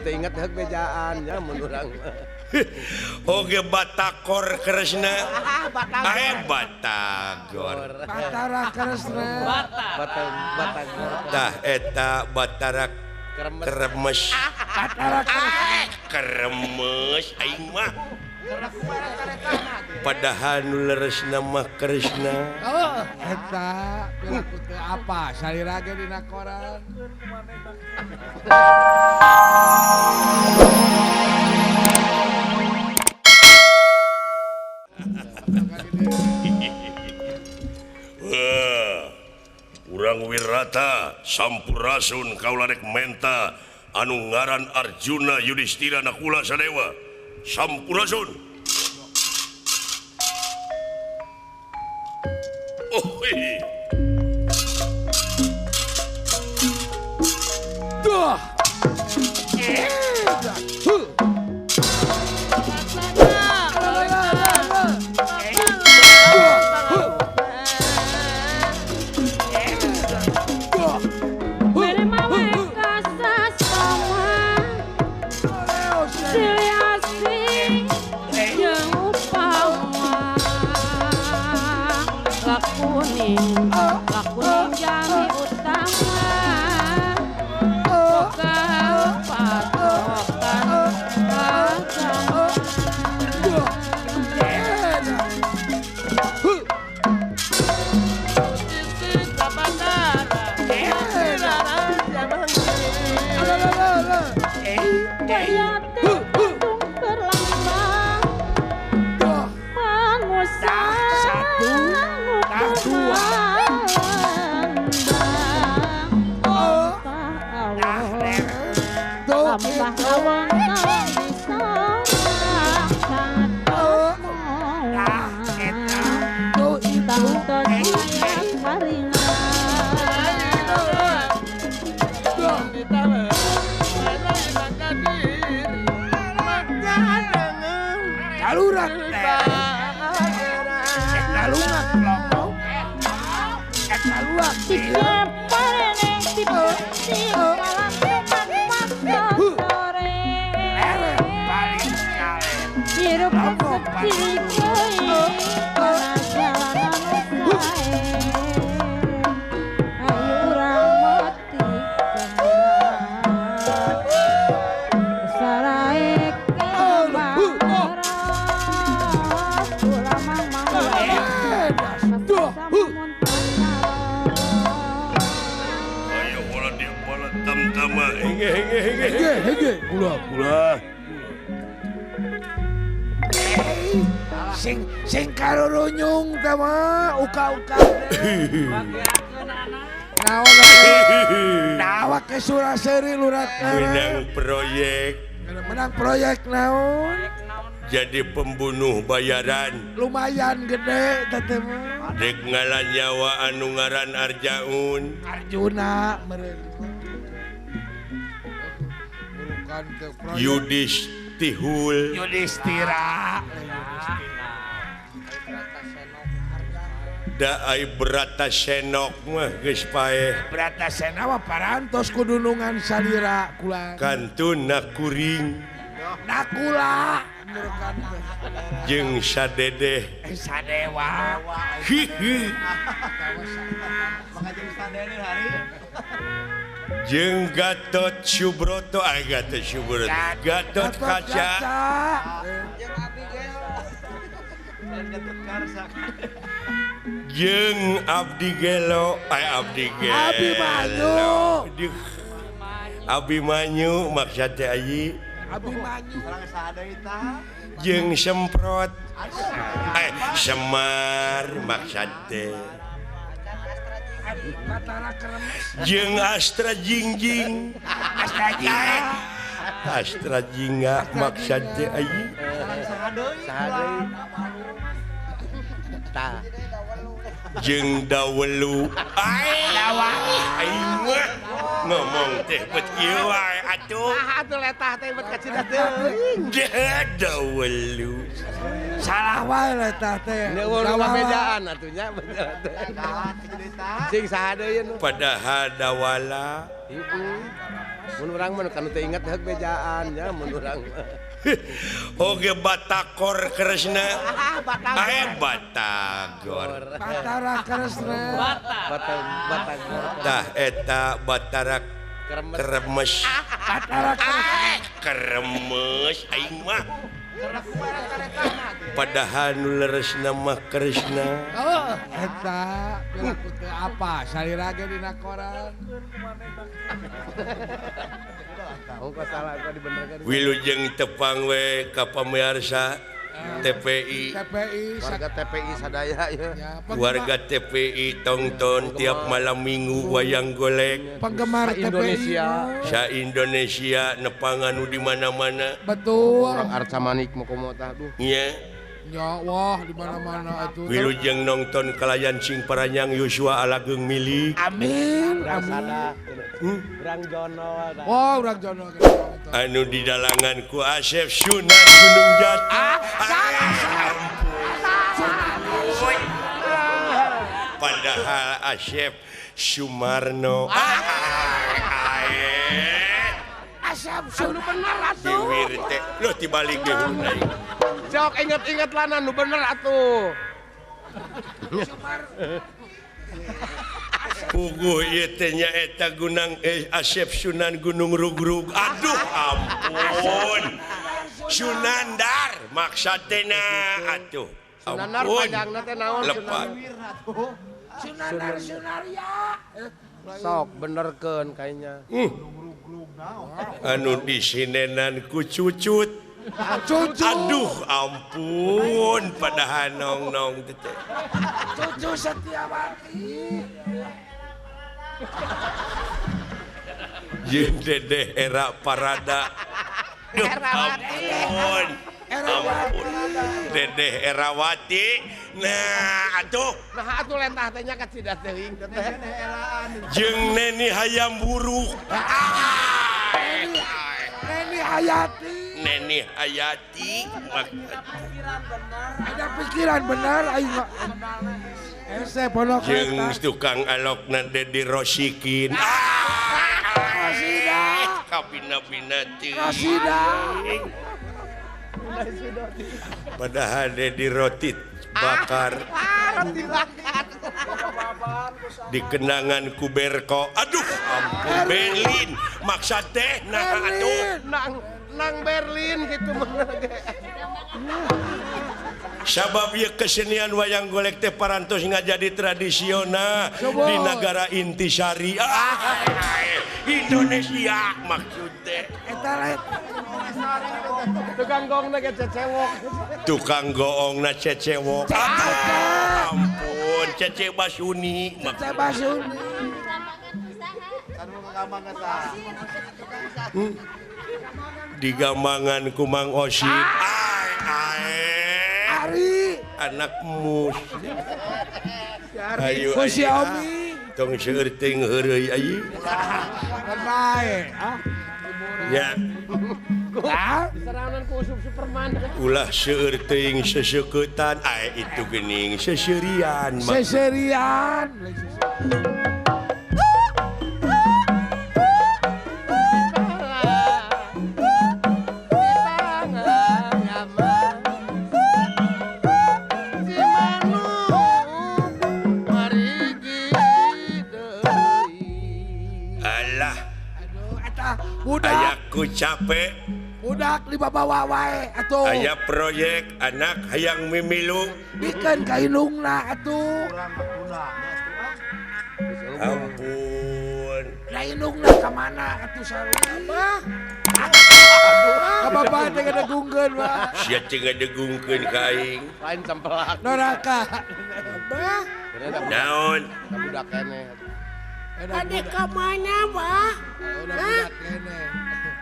teu inget heuk bejaan nya mun urang. Oge Batakor Kresna. Batagor. Batara Kresna. Batagor. Tah eta Batara Kremes. Batara Kremes aing mah. Padahal nu leresna mah Kresna. Oh, eta piraku teu apa salira ge dina koran. Urang Wirata sampurasun kaula rek menta anu ngaran Arjuna Yudhistira Nakula Sadewa. Sampurasun. Oh, duh. Sing karurunyung teh mah uka-uka naon nawa ke Suraseri lurah menang proyek naon jadi pembunuh bayaran lumayan gede teh mah dek ngalan nyawa anu ngaran Arjaun Arjuna meureun Yudhistihul Yudhistira da ai Bratasenok mah geus paeh. Bratasena mah parantos kudunungan salira kula. Kantun nakuring. Nakula jeung sadedeh. Sadewa. Hihi. Jeung Gatot Subroto, ai Gatot Subroto. Gatot Kaca. Jeung Abi Gelo. Gatot Karsa. Jeung Abdi Gelo, ay Abdi Gelo. Abimanyu. Abimanyu maksud teh ayi. Abimanyu. Urang saha deui tah? Jeung Semprot. Semar maksud teh. Jeung Astra Jingjing. Astra Jingga. Astra Jingga maksud teh ayi. Saha deui? Saha deui? Tah. Jeung dawelu aing mah ngomong teh bet ieu wae atuh. Saha atuh letah teh bet kacida teuing. Dawelu. Salah wae letah teh. Eueuh bejaan atuh nya bener teh. Sing saha deui nu. Padahal dawala. Heeh. Mun urang mah nu teu inget heug bejaan nya mun urang. Oge Batagor Kresna. Batagor. Batara Kresna. Batagor. Tah eta Batara Kremes. Batara Kremes aing mah. Padahal nu leresna mah Kresna. Oh, eta piraku teu apa salira ge dina koran. Oh, kok salah kok dibenerkeun. Wilujeng tepang we ka pamirsa TPI. TPI warga TPI sadaya ya. Warga TPI tongton tiap malam Minggu wayang golek. Penggemar TPI Indonesia. Sa Indonesia nepangan nu di mana-mana. Betul. Urang Arca Manik mokomo tah duh. Nya. Ya wah di mana-mana atuh. Wilujeng nonton kalayan sing paranyang Yosua Alageung milik. Amin. Amin. Urang Jono. Wah, urang Jono. Anu di dalangan ku Asep Sunan Gunung Jati. Ampun. Padahal Asep Sumarno. Asep Sunan bener atuh. Biwir teh. Loh dibalik deui aing. Sok inget-inget lana nu bener atuh. Puguh ieu teh nyaeta Gunang Asep Sunan Gunung Rugrug. Aduh ampun. Sunandar maksudna atuh. Sunandar panjangna teh naon? Lepat. Sunandar Sunarya. Sok benerkeun kayaknya. Anu disinenan ku cucut. Cucu. Aduh ampun padahal nong-nong teh. Cucu Setiawati. Jeung Dedeh Era Parada. Duh, ampun. Ampun. Dedeh Erawati. Nah, atuh. Nah, atuh lentah teh nya kacida teuing teh. Jeung Neni Hayam Buruk. Neni Hayati. Neni Hayati. Ada pikiran benar aing mah. Ese pondok jeung tukang alokna Dedi Rosikin. Rosida. Kabina-bina teuing. Rosida. Padahal Dedi roti bakar. Roti bakar. Di kenangan ku Berko. Aduh, ampun Berlin. Maksud teh nah atuh. Nang Berlin gitu bener ge. Sabab ieu kesenian wayang golek teh parantos ngajadi tradisional di negara intisari. Indonesia maksud teh. Eta lain. Tukang goongna ge cecewok. Tukang goongna cecewok. Ampun, Cece Basuni. Cece Basuni. Di Gambangan ku Mang Osin. Ari anak mus. Ayo ku si Omi. Tong seueur teuing heureuy ayi. Bae ah. Ya. Diseranan ku usub Superman. Ulah seueur teuing seseuketan ae itu geuning seseurian. Seseurian. Ayaku capek budak dibawa wae atuh. Aya proyek anak hayang mimilu bikeun ka indungna atuh. Ampun. Ka indungna ka mana atuh sarua mah? Ka bapak teh ngadegungkeun mah. Sia teh ngadegungkeun ka aing. Lain cempelak. Neraka. Abah. Naon? Ka budak keneh. Ade ka mana, Bah? Hah?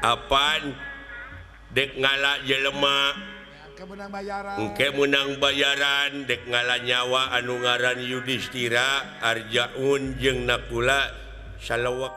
Apaan? Dek ngala jelema. Engke menang bayaran dek ngala nyawa anu ngaran Yudhistira Arjaun jeung Nakula salawak.